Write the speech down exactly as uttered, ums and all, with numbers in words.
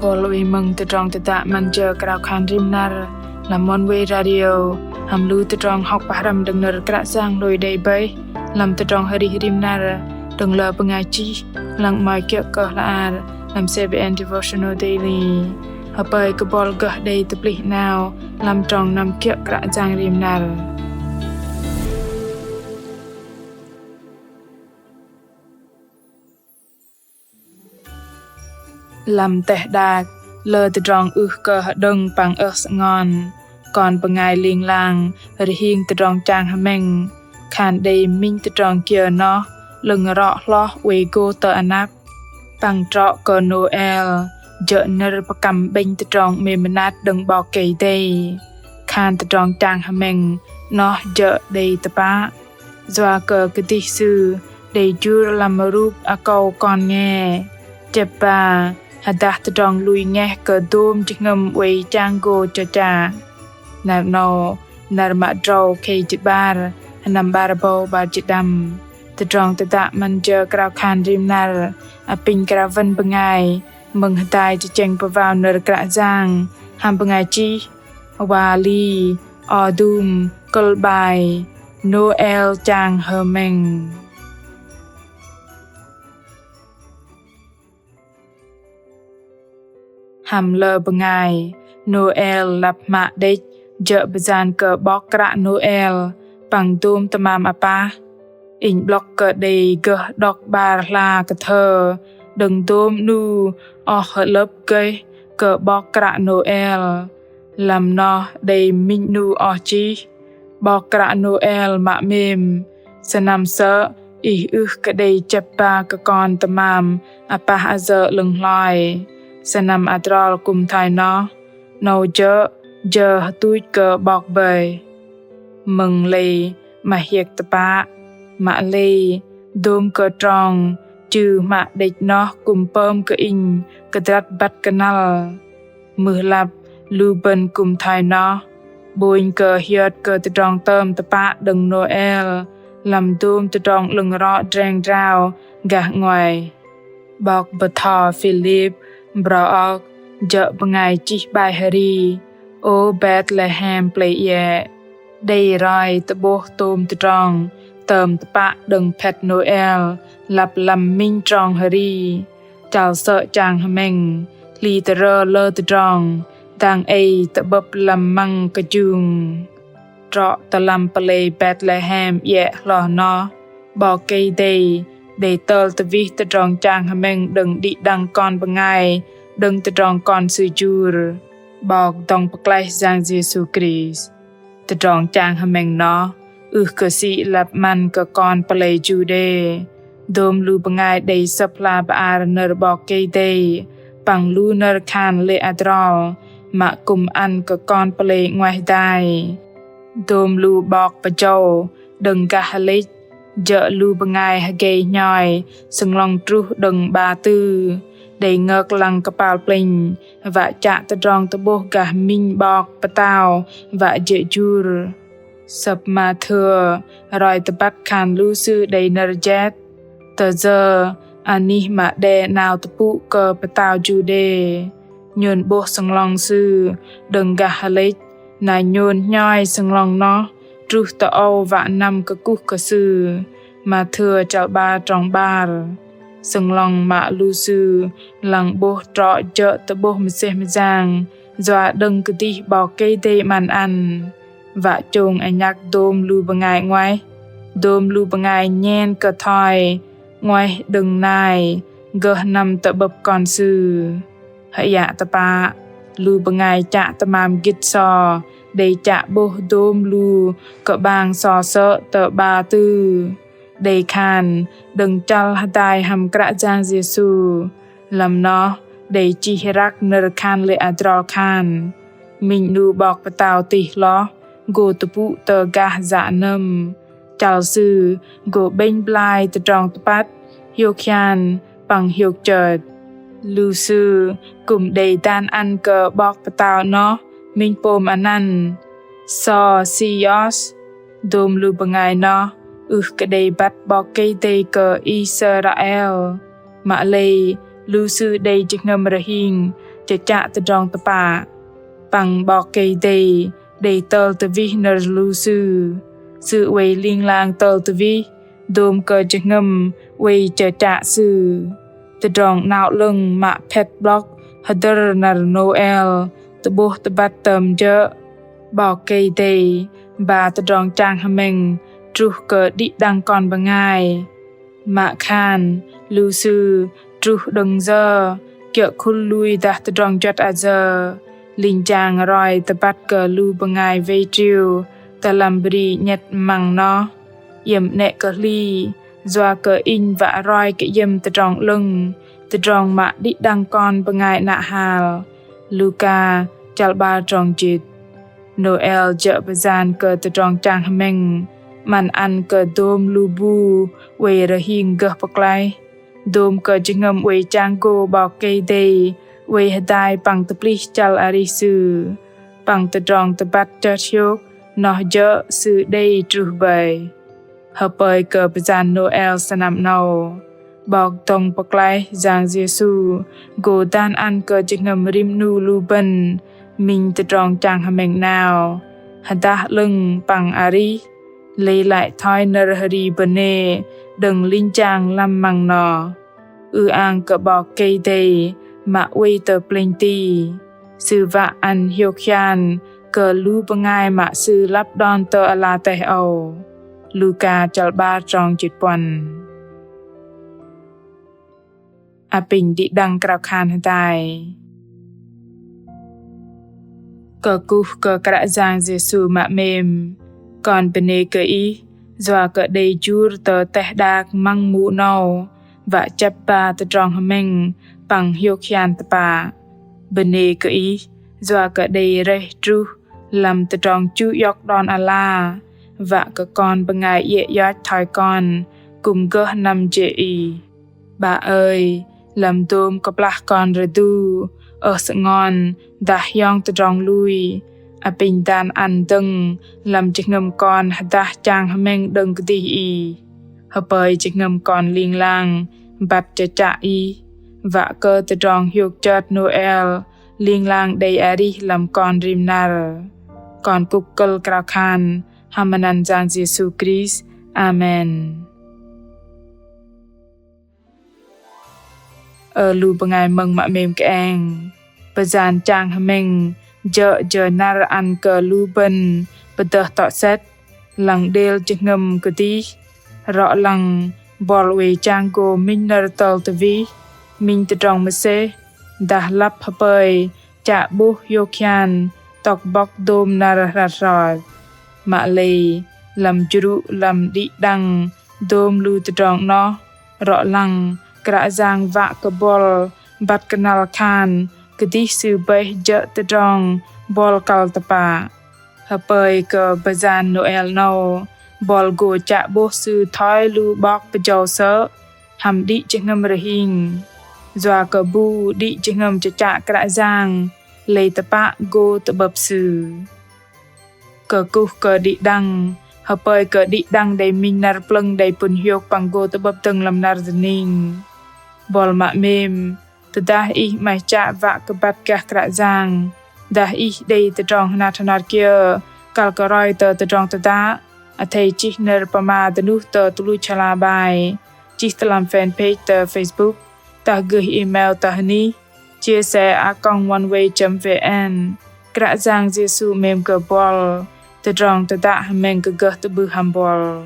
Bol wei mơ̆ng tơdrong tơdă 'Măn jơ krao khan rim năr lăm Oneway Radio, hăm lu tơdrong hŏk pơhrăm đơ̆ng nơ̆r Kră Yang lui đei bơih lăm tơdrong arih rim năr đơ̆ng lơ bơngai chih lăng 'mơ̆i kiơ̆ kơ hla ar lăm CBN Devotional Daily. Hơpơi kơ bol gơh đei tơplih 'nao lăm trong năm kiơ̆ Kră Yang rim năr. Lăm teh đak, lơ tơdrong ưh kơ hơđơ̆ng păng ơh sơngon, kon bơngai ling lang rơhing tơdrong chang hơmĕng khan đei minh tơdrong kiơ noh 'lơ̆ng rŏ hloh oei gô tơ anăp. Păng trŏ kơ Nôel jơ̆ nơ̆r pơkăm 'bĕnh tơdrong 'mêm mơnat đơ̆ng 'Bok Kei-Dei. Khan tơdrong chang hơmĕng noh jơ̆ đei tơpă. Yua kơ kơdih Sư đei jur lăm rup akâu kon nge, chĕp ba hơdah tơdrong lui ngeh kơ dôm jơhngơ̆m oei chang gô chơchă. Năr 'nâu, năr mă drâu khei jĭt 'bar, sơnăm 'bar rơbâu 'bar jĭt pơđăm. Tơdrong tơdă 'Măn jơ krao khan rim năr apinh krao wơ̆n bơngai mơ̆ng hơdai tơchĕng pơwao nơ̆r Kră Yang hăm bơngai chih Wa Li Odum, kơ̆l 'bai Nôel chang hơmĕng. Hăm lơ bơngai, Nôel lăp hmă đĕch jơ̆ bơyan kơ 'bok kră Nôel păng dôm tơmam apah. Inh 'blŏk kơ đei gơh đŏk 'bar hla kơthơ đơ̆ng dôm 'nu oh hơlơ̆p gơih kơ 'bok kră Nôel. Lăm noh đei minh 'nu oh chih: 'Bok kră Nôel mă 'mêm, sơnăm sơ̆ ih ưh kơ đei chĕp ba kơ kon tơmam apah ayơ 'lơ̆ng hloi. Sơnăm adrol kư̆m thoi noh, 'nâu jơ̆ jơ hơtuch kơ 'bok bơih. Mơ̆ng lei 'mah hiĕk tơpă, mă lei dôm kơ trong chư hmă đĕch noh kư̆m pơm kơ inh kơdrăt băt kơnăl. Mưh lăp lu bơ̆n kư̆m thoi noh, 'bônh kơ hiơt kơ tơdrong tơm tơpă đơ̆ng Nôel lăm dôm tơdrong 'lơ̆ng rŏ dreng drao gah 'nguaih. 'Bok bơtho Philip brâu ŏk jơ̆ bơngai chih 'bai hơri: Ơ Betlehem plei iĕ, đei roi tơ'bôh tôm tơdrong tơm tơpă đơ̆ng phet Nôel lăp lăm minh trong hơri. Chăl sơ̆ chang hơmĕng, hli tơrơ lơ tơdrong dang ei tơ'bơ̆p lăm măng kơjung. Trŏ tơ lăm pơlei Betlehem iĕ hloh noh, 'Bok Kei-Dei đei tơl tơwih tơdrong chang hơmĕng đơ̆ng đĭ đăng kon bơngai đơ̆ng tơdrong kon Sư jur, 'Bok dŏng pơklaih Yang Yêsu Krist. Tơdrong chang hơmĕng noh ưh kơ sĭ lăp 'măn kơ kon pơlei Juđê. Dôm lu bơngai đei Sơ̆p hla bơar nơ̆r 'Bok Kei-Dei păng lu nơ̆r khan lê̆ adrol mă kư̆m ăn kơ kon pơlei 'nguaih dai. Dôm lu 'bok pơjâu đơ̆ng gah hơlĕch jơ̆ lu bơngai hơgei hnhoi sơnglŏng truh đơ̆ng 'ba tư, đei ngơk lăng kơpal plĕnh wă chă tơdrong tơ'bôh gah minh 'bok pơtao wă jê̆ jur. Sơ̆p Mathêu roi tơbăt khan lu sư đei nơ̆r jet: Tơ yơ anih mă đe 'nao tơpŭ kơ pơtao Juđê? Nhôn 'bôh sơnglŏng sư đơ̆ng gah hơlĕch, na nhôn hnhoi sơnglŏng noh truh tơ âu wă năm kơkuh kơ sư? Mathêu chăl 'bar trong 'bar. Sơnglŏng mă lu sư lăng 'bôh trŏ jơ̆ tơ'bôh mơsêh mơyang yua đơ̆ng kơdih 'Bok Kei-Dei 'măn ăn. Wă chông anhăk dôm lu bơngai 'nguaih, dôm lu bơngai nhen kơ thoi 'nguaih đơ̆ng nai gơh năm tơ'bơ̆p kon sư. Hơyă tơpă, lu bơngai chă tơmam gĭt so đei chă 'bôh dôm lu kơ'bang so sơ̆ tơ 'ba tư. Đei khan đơ̆ng chăl hơdai hăm Kră Yang Yêsu, lăm noh đei chih răk nơ̆r khan lê̆ adrol khan: Minh 'nu 'bok pơtao tih hloh gô tơpŭ tơ gah yă nơ̆m. Chăl sư gô 'bĕnh blai tơdrong tơpăt, hiôk hian păng hiôk chơt. Lu sư kư̆m đei dan ăn kơ 'bok pơtao noh minh pôm anăn So Sios. Dôm lu bơngai noh ưh kơ đei băt 'Bok Kei-Dei kơ Israel. Mă lei lu sư đei jơhngơ̆m rơhing chă chă tơdrong tơpă. Păng 'Bok Kei-Dei đei tơl tơwih nơ̆r lu sư. Sư oei ling lang tơl tơwih dôm kơ jơhngơ̆m oei chă chă Sư. Tơdrong 'Nao 'Lơ̆ng mă phĕt 'blŏk hơdơ̆r năr Nôel tơ'bôh tơbăt tơm jơ̆. 'Bok Kei-Dei ba tơdrong chang hơmĕng truh kơ đĭ đăng kon bơngai. Mă khan lu sư truh đơ̆ng yơ kiơ̆ khul lui dah tơdrong juăt ayơ, linh jang roi tơbăt kơ lu bơngai wei triu tơ lăm bri 'nhĕt măng noh: Iĕm 'nĕ kơ hli, yua kơ Inh wă roi kơ iĕm tơdrong 'lơ̆ng, tơdrong mă đĭ đăng kon bơngai 'nă hal. Luka chăl 'bar trong jĭt. Nôel jơ̆ bơyan kơ tơdrong chang hơmĕng 'măn ăn kơ dôm lu bu oei rơhing gơh pơklaih, dôm kơ jơhngơ̆m oei chang gô 'Bok Kei-Dei oei hơdai păng tơplih chăl arih Sư. Păng tơdrong tơbăt chơt hiôk noh jơ̆ Sư đei truh bơih. Hơpơi kơ bơyan Nôel sơnăm 'nâu, 'Bok dŏng pơklaih Yang Yêsu gô dan ăn kơ jơhngơ̆m rim 'nu lu bơ̆n minh tơdrong chang hơmĕng 'nao, hơdah 'lơ̆ng păng arih, lei lăi thoi nơ̆r hơri bơnê đơ̆ng linh jang lăm măng noh. Ư-ang kơ 'Bok Kei-Dei mă oei tơ plĕnh ti, Sư wă ăn hiôk hian kơ lu bơngai mă Sư lăp đon tơ ala teh âu. Luka chăl 'bar trong jĭt puăn. Apinh đĭ đăng krao khan hơdai. Kơkuh kơ Kră Yang Yêsu mă 'mêm. Kon bơnê kơ Ih yua kơ đei jur tơ teh đak măng mu 'nâu wă chĕp ba tơdrong hơmĕng păng hiôk hian tơpă. Bơnê kơ Ih yua kơ đei rơih truh lăm tơdrong chu iŏk đon ala, wă kơ kon bơngai iĕ ioch thoi kon kư̆m gơh năm jê̆ Ih. 'Bă ơi, lăm dôm kơplah kon rơdu, ơh sơngon, dah hiong tơdrong lui, apinh dan ăn dơ̆ng lăm jơhngơ̆m kon hơdah chang hơmĕng đơ̆ng kơdih Ih. Hơpơi jơhngơ̆m kon ling lang băt chă chă Ih, wă kơ tơdrong hiôk chơt Nôel ling lang đei arih lăm kon rim năr. Kon kŭk kơ̆l krao khan hăm anăn Yang Yêsu Krist. Amen. Ơ lu bơngai mơ̆ng mă 'mêm kơeng, pơyan chang hơmĕng jơ̆ jơ năr ăn kơ lu bơ̆n pơdơh tŏ sĕt, lăng đêl jơhngơ̆m kơdih, rŏ lăng buăl oei chang gô minh nơ̆r tơl tơwih, minh tơdrong mơsêh, dah lăp hơpơi chă 'bôh hiôk hian tŏk bŏk dôm năr hrăt hrot. Mă lei lăm jrŭ lăm đĭ đăng dôm lu tơdrong 'noh, rŏ lăng Kră Yang wă kơ buăl băt kơnăl khan kơdih Sư bơih jơ̆ tơdrong buăl kăl tơpă. Hơpơi kơ bơyan Nôel 'nâu, buăl gô chă 'bôh Sư thoi lu 'bok pơjâu sơ̆ hăm đĭ jơhngơ̆m rơhing. Yua kơ bu đĭ jơhngơ̆m chă chă Kră Yang lei tơpă gô tơ'bơ̆p Sư. Kơkuh kơ đĭ đăng, hơpơi kơ đĭ đăng đei minh năr plơ̆ng đei pŭn hiôk păng gô tơ'bơ̆p dơ̆ng lăm năr dơning. Buăl mă 'mêm, tơdah ih 'maih chă wă kơ băt gah Kră Yang, dah ih đei tơdrong hơnat hơnat kiơ kăl kơ roi tơ tơdrong tơdă, athei chih nơ̆r pơma dơnuh tơ tơluch hla bơar, chih tơ lăm fanpage tơ Facebook, dah gơih email tơ hơnih chia sẻ a còng oneway chấm vn. Kră Yang Yêsu 'mêm kơ buăl. Tơdrong tơdă hơmĕng kơ gơh tơ'bưh hăm buăl.